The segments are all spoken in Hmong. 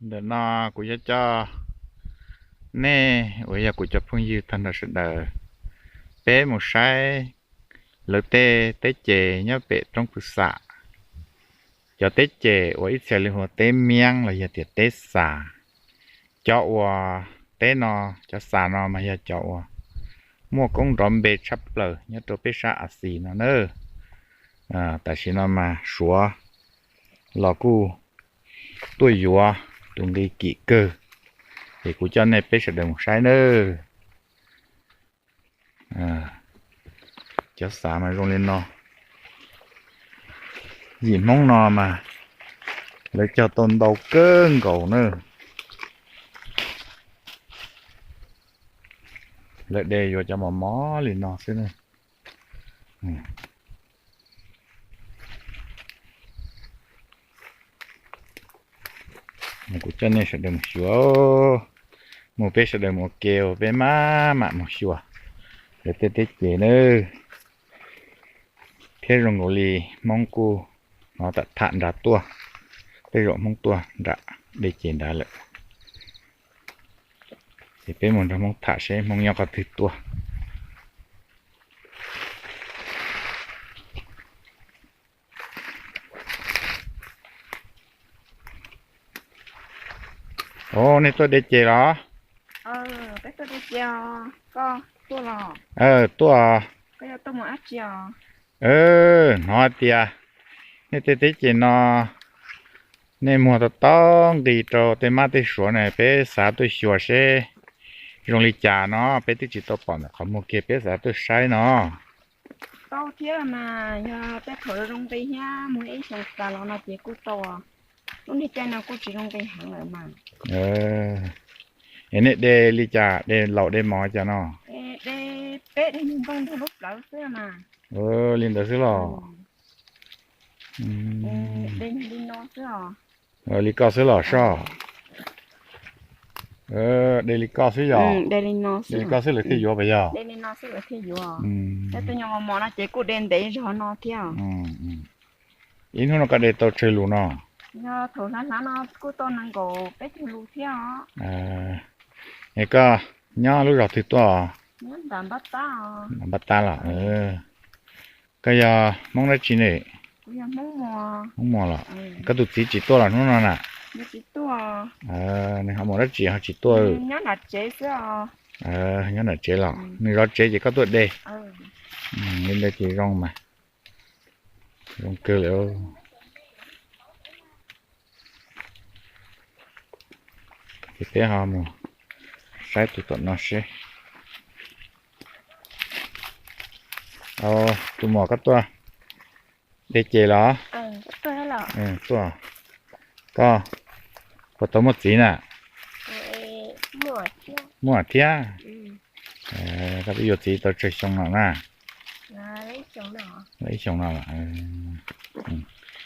Ntawm no kuv yuav coj nej uas yog kuv cov phooj ywg tag nrho sawv daws, peb mus saib lawv tej teb ces nyob pem roob Pwv Xam. Cov teb ces uas ib txhia li hu ua teb miab los yog tias teb xas. Cov uas teb no, cov xas no mas yog cov uas muaj koob nrov npe tshaj plaws nyob rau peb sab As Xis no na. Tam sim no mas Suav los kuj tuaj yuav tus nqi kim kawg, ces kuv coj nej peb sawv daws mus saib nawb. Cov xav mas zoo li no. Yim Hmoob no mas lawv cog tau ntau kawg nkaus na. Lawv de yuav cov mos mos li no xwb na. Kuv coj nej sawv daws mus xyuas, mus peb sawv daws mus ua ke, peb maj mam mus xyuas lawv tej teb ces na. Thiab zoo nkaus li Hmoob kuj hnov tham tham nrad tuaj, tej zaum Hmoob tuaj nram dej ces nrad lawm. Ces peb mus nrog Hmoob tham seb Hmoob nyob qhov twg tuaj. Os, nej tuaj de ces los? Tuaj. Hnov tias nej tej teb ces no nej muag tau tau nqi rau tej mab tej suav ne, peb xav tuaj xyuas seb zoo li cas no, peb twb tsis tau pom ntawm qhov muag kiag, peb xav tuaj saib no. Tau thiab mas, yog tej thaum zoo nqi thiab muag ib xyoos tas los no ces kuj tau. Lub niag caij no kuj tsis zoo nqi heev lawm mas. Es nej de li cas, de laus de mos cas no? De peb de nplooj ntog lub plawv xwb mas. Li ntawd xwb los? De li no xwb os. Li koj xwb los soj? De li koj xwb yog? De li koj xwb lawv thiaj yuav puas yog? De li no xwb lawv thiaj yuav. Tej tus nyuam mos mos no ces kuj de ntev zog no thiab. Ib hnub no koj de tau tsawg lus no? Yog thaum hlav hlav no kuj tau nees nkaum peb caug lus thiab os. Es koj nyob lub zos twg tuaj? Nyob nram Npab Tab los? Koj yog Hmoob dab tsi ne? Hmoob Muas los? Koj tus txiv tsis tuaj los hnub no na? Nws ho mus dab tsi ho tsis tuaj? Nyob nram tsev los? Nws zov tsev ces koj tuaj de. Li ntawd ces zoo mas. Zoo kawg lawm. Ces peb ho mus saib tus tom no seb. Tus muam, koj tuaj de ces los? Tuaj. Koj puas tau muaj txiv na? Muaj thiab. Koj twb yuav txiv tau tsawg xyoo no na? Ib xyoos no.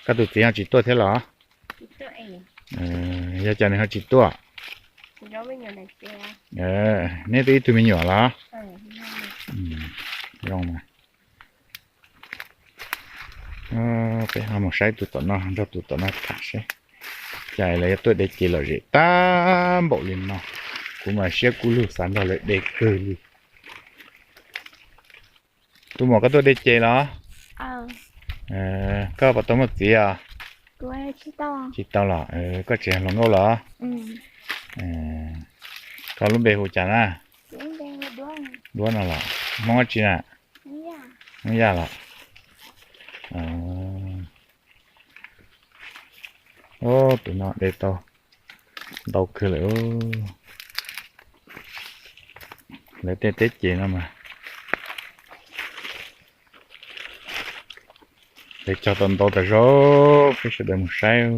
Koj tus txiv ho tsis tuaj thiab los? Yog cas nws ho tsis tuaj? Neb twb ib tug me nyuam los? Zoo. Peb ho mus saib tus tom no, nrog tus tom no tham seb cas lawv yuav tuaj de ces lom zem tag npaum li no. Kuv mas siab kub lug xav nrog lawv de kawg li. Tus muam, koj tuaj de ces los? Koj puas tau muaj txiv os? Tsis tau los? Koj tseem hluas nkauj los? Koj lub npe hu cas na? Duab no los? Hmoob dab tsi na? Hmoob Yaj los? Tus no de tau ntau kawg lawm. Lawv tej teb ces no mas lawv cog tau ntau tas zog, peb sawv daws mus saib.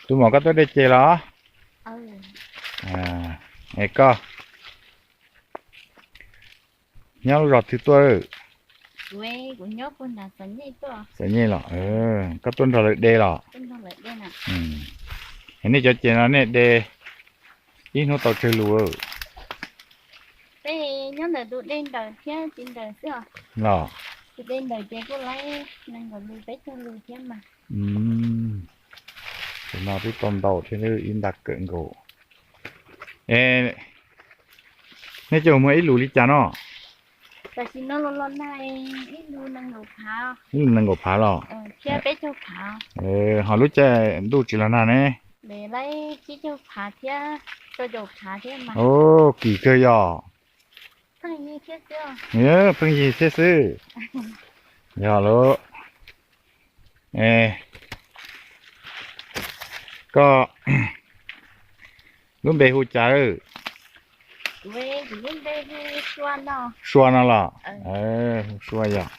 Tus muam, koj tuaj de ces los? Es koj nyob lub zos twg tuaj? Xam Nyej los? Koj tuaj nrog lawv de los? Es nej cov ces no nej de ib hnub tau tsawg lus? Nyob ntawm tus dej ntawm thiab tiv ntawm xwb os. Los, tus dej ntawm ces kuj laib nees nkaum lus peb caug lus thiab mas. Tus no twb tau ntau thiab, ib nta kawm nkaus. Nej coj muag ib lus li cas no? Tam sim no los los nag ib lus nees nkaum phav. Ib lus nees nkaum phav los? Thiab peb caug phav. Ho lub caij ntuj tsis los nag ne? Laib tsib caug phav thiab rau caum phav thiab mas. Kim kawg yog. Pheej yig thiab xwb. Yog lub, koj lub npe hu cas? Sua no los? Hu Sua yog.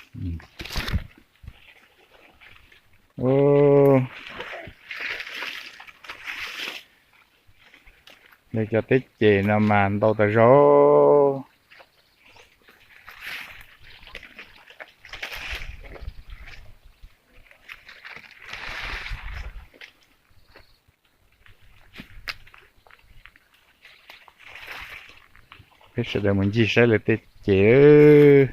Lawv cov teb ces no mas ntau tas zog. Peb sawv daws mus ncig saib lawv tej ces.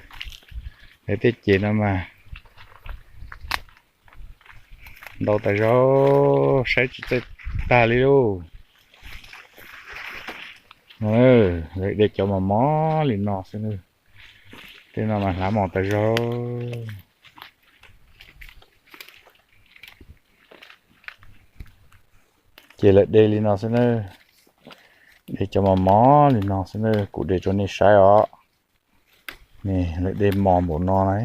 Lawv tej ces no mas ntau tas zog, saib tsis txawj tag li lauj. Lawv de cov mos mos li no xwb. Tej no mas hlav mos tas zog. Ces lawv de li no xwb na. De cov mos mos li no xwb na, kuv de rau nej saib os. Lawv de mos npaum no na.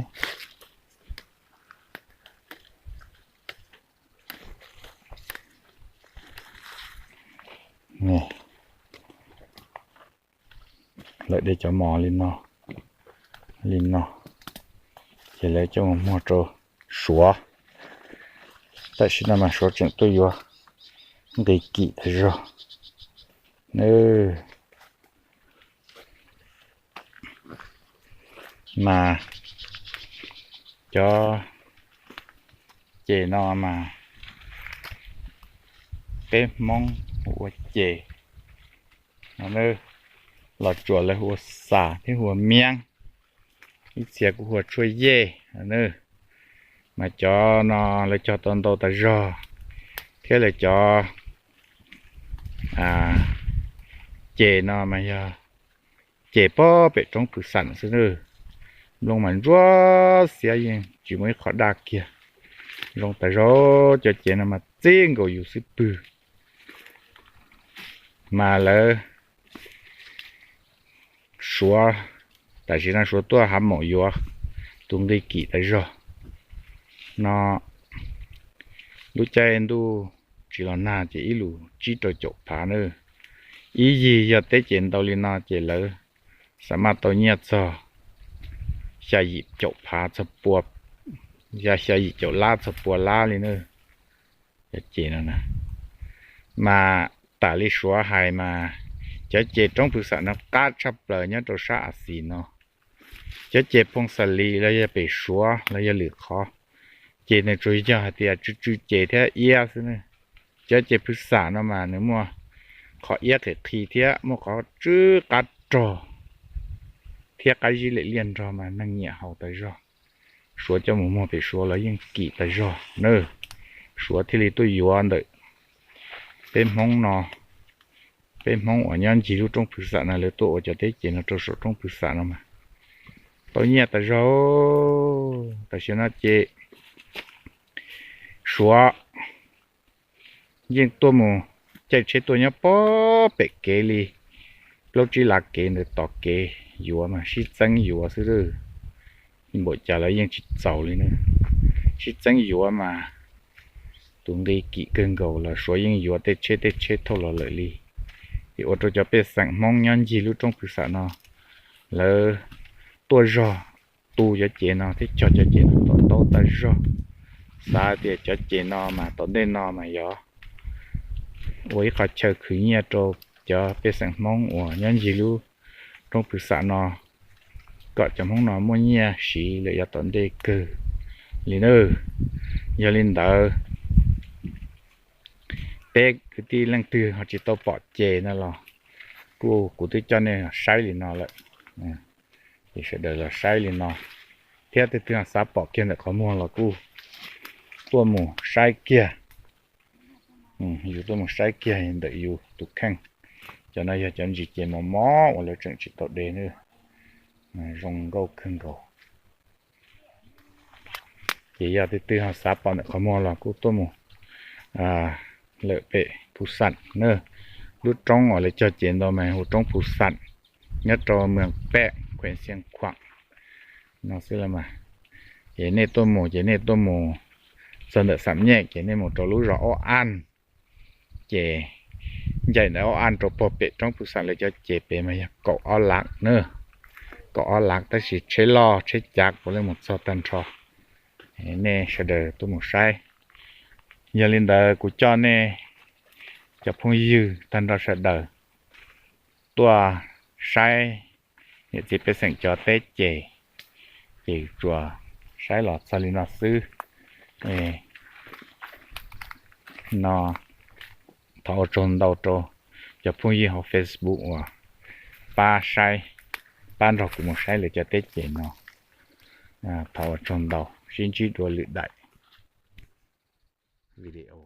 Lawv de cov mos li no, li no, ces lawv coj mus muag rau Suav. Tam sim no mas Suav tseem tuaj yuav nqi kim tas zog. Mas cov ces no mas peb Hmoob hu ua ces, Los Tsuas lawv hu ua xas thiab hu ua miab, ib txhia kuj hu ua tshuaj yej. Mas cov no lawv cog tau ntau tas zog, thiab lawv cov ces no mas yog ces pog pem roob Pwv Xam xwb na. Nplooj mas ntsuab xiab yeej tsis muaj ib qho daj kiag. Zoo tas zog, cov ces no mas txij nkaus yus xub pwg. Mas lawv Suav, tam sim no Suav tuaj hav maum yuav tus nqi kim tas zog no. Lub caij ntuj tsis los nag ces ib lus tsib rau caum phav na. Ib yig yog teb ces ntau li no ces lawv xa maj tau nyiaj txog xya yim caum phav txog pua, xya yim caum lab txog pua lab li na. Cov ces no na, mas tam li Suav hais mas cov ces roob Pwv Xam no qab tshaj plaws nyob rau sab As Xis no. Cov ces Phoo Xa Lis los yog pem Suav los yog lwm qhov, ces nws tsuas yog hais tias tsw tsw ces thiab iab xwb na. Cov ces Pwv Xam no mas nws muaj qhov iab qis qhi thiab muaj qhov tsw qab rog thiab qab zib lem liaj nrog mas neeg nyiam haus tas zog. Suav coj mus muag pem Suav los yeej kim tas zog na. Suav thiaj li tuaj yuav ntawm peb Hmoob no, peb Hmoob uas nyob ncig lub roob Pwv Xam no lawv tuaj ua cov teb ces no rau saum roob Pwv Xam no mas tau nyiaj tas zog. Tam sim no ces Suav yeej tuaj mus caij tsheb tuaj nyob pog pem kev li plaub tsib lav kev ntawd tos kev yuav mas sib txeeb yuav xwb. Npaum cas los yeej tsis txaus li na. Sib txeeb yuav mas tus nqi kim kawg nkaus los Suav yeej yuav tej tsheb tej tsheb thauj los lawm li. Ces ua rau cov pej xeem Hmoob nyob ncig lub roob Pwv Xam no lawv tuaj zog tu cov ces no thiab cog cov ces no tom ntau tas zog. Xav tias cov ces no mas tom ntej no mas yog ua ib qho chaw khwv nyiaj rau cov pej xeem Hmoob uas nyob ncig lub roob Pwv Xam no, kom cov Hmoob no muaj nyiaj siv lawm yav tom ntej kawg li na. Yog li ntawd, peb kwv tij leej twg ho tsis tau pom ces no los kuj kuv twb coj nej saib li no lawm. Ces sawv daws los saib li no, thiab tej twg xav pom kiag ntawm qhov muag los kuj tuaj mus saib kiag. Yus tuaj mus saib kiag ntawm yus tus kheej. Cov no yog cov ntsis ces mos mos uas lawv tseem tsis tau de na, zoo nkauj kawg nkaus. Ces yog tej twg ho xav pom ntawm qhov muag los kuj tuaj mus lawm pem Phu Xam na. Lub roob uas lawv cog ces ntawd mas hu roob Phu Xam, nyob rau Mws Pem, khuees Xiav Khuam no xwb los mas. Ces nej tuaj mus ces nej tuaj mus txog ntawm Xam Nyej ces nej mus rau lub zos Ob Aj, ces ncaim ntawm Ob Aj rau pog pem roob Phu Xam lawv cov ces pem mas yog kaum ob lav na, kaum ob lav tab sis tsheb loj tsheb cav puav leej mus txog tag nrho. Nej sawv daws tuaj mus saib. Yog li ntawd kuv coj nej cov phooj ywg tag nrho sawv daws tuaj saib niam txiv pej xeem cov teb ces, ces tsuas saib los txog li no xwb. No, thov ua tsaug ntau rau cov phooj ywg hauv Facebook uas pab saib, pab nrog kuv mus saib lawv cov teb ces no. Thov ua tsaug ntau, sib ntsib dua lwm daim video.